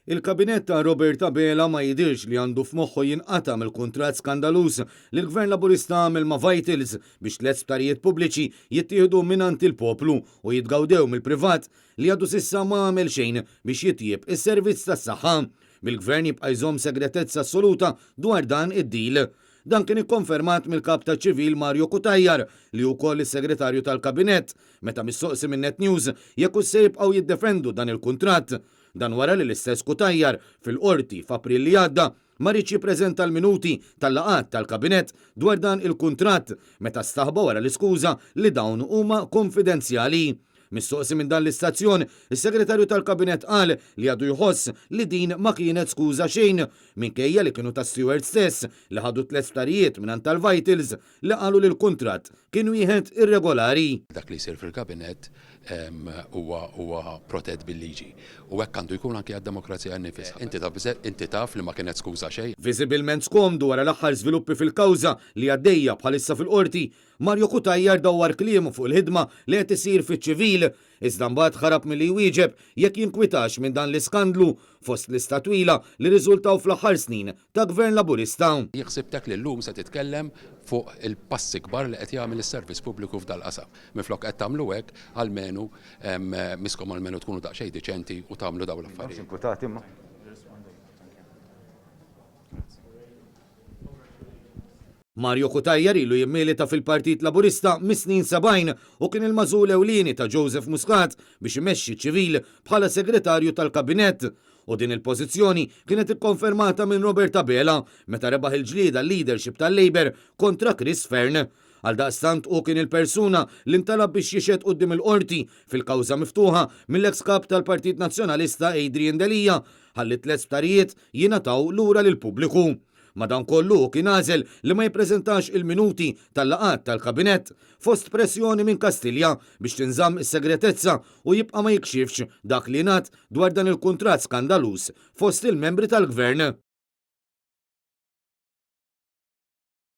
Il-Kabinett ta' Robert Abela ma jidhirx li għandu f'moħħu jinqata' mill-kuntratt skandaluż li l-Gvern Laburista għamel ma' Vitals biex tlett sptarijiet pubbliċi jittieħdu mingħand il-poplu u jitgawdew mill-privat li għadu s'issa ma għamel xejn biex jitjieb is-servizz tas-saħħa. Bil-Gvern jibqa' jżomm segretezza assoluta dwar dan id-deal. Dan kien ikkonfermat mill-Kap taċ-Ċivil Mario Cutajar, li hu wkoll is-Segretarju tal-Kabinett, meta mistoqsi minn Net News jekk hux se jibqgħu jiddefendu dan il-kuntratt. Dan wara li l-istess Cutajar, fil-Qorti f'April li għadda, ma riedx jippreżenta l-minuti tal-laqgħat tal-Kabinett dwar dan il-kuntratt meta staħba wara l-iskuża li dawn huma konfidenzjali. Mistoqsi minn dan l-istazzjon, is-Segretarju tal-Kabinett qal li għadu jħoss li din ma kienet skuża xejn, minkejja li kienu ta' Steward stess li ħadu tlett sptarijiet mingħand tal-Vitals li qalu li l-kuntratt kien wieħed irregolari. Dak li jsir fil-Kabinett huwa huwa protett bil-liġi. U hekk għandu jkun anki għad-demokrazija nnifisha. Inti taf inti taf li ma kienet skuża xejn. Viżibilment skomdu wara l-aħħar żviluppi fil-kawża li għaddejja bħalissa fil-Qorti, Mario Cutajar dawwar kliemu fuq il-ħidma li qed isir fiċ-ċivil, iżda mbagħad ħarab milli jwieġeb jekk jinkwitax minn dan l-iskandlu fost lista twila li rriżultaw fl-aħħar snin ta' Gvern Laburista. Jien ħsibtek li llum se titkellem fuq il-passi kbar li qed jagħmel is-servizz pubbliku f'dal-qasam. Minflok qed tagħmlu hekk, almenu misskom almenu tkunu daqsxejn diċenti u tagħmlu dawn l-affarijiet. Mario Cutajar ilu jimmilita fil-Partit Laburista mis-snin 70 u kien il-magħżul ewlieni ta' Joseph Muscat biex imexxi ċ-Ċivil bħala Segretarju tal-Kabinett. U din il-pożizzjoni kienet ikkonfermata minn Robert Abela meta rebaħ il-ġlieda għal-leadership tal-Labour kontra Chris Fearne. Għaldaqstant hu kien il-persuna li ntalab biex jixhed quddiem il-Qorti fil-kawża miftuħa mill-eks Kap tal-Partit Nazzjonalista Adrian Delia ħalli t-tlett sptarijiet jingħataw lura lill-pubbliku. Madankollu hu kien għażel li ma jippreżentax il-minuti tal-laqgħat tal-Kabinett fost pressjoni minn Kastilja biex tinżamm is-segretezza u jibqa' ma jikxifx dak li ngħad dwar dan il-kuntratt skandaluż fost il-membri tal-Gvern.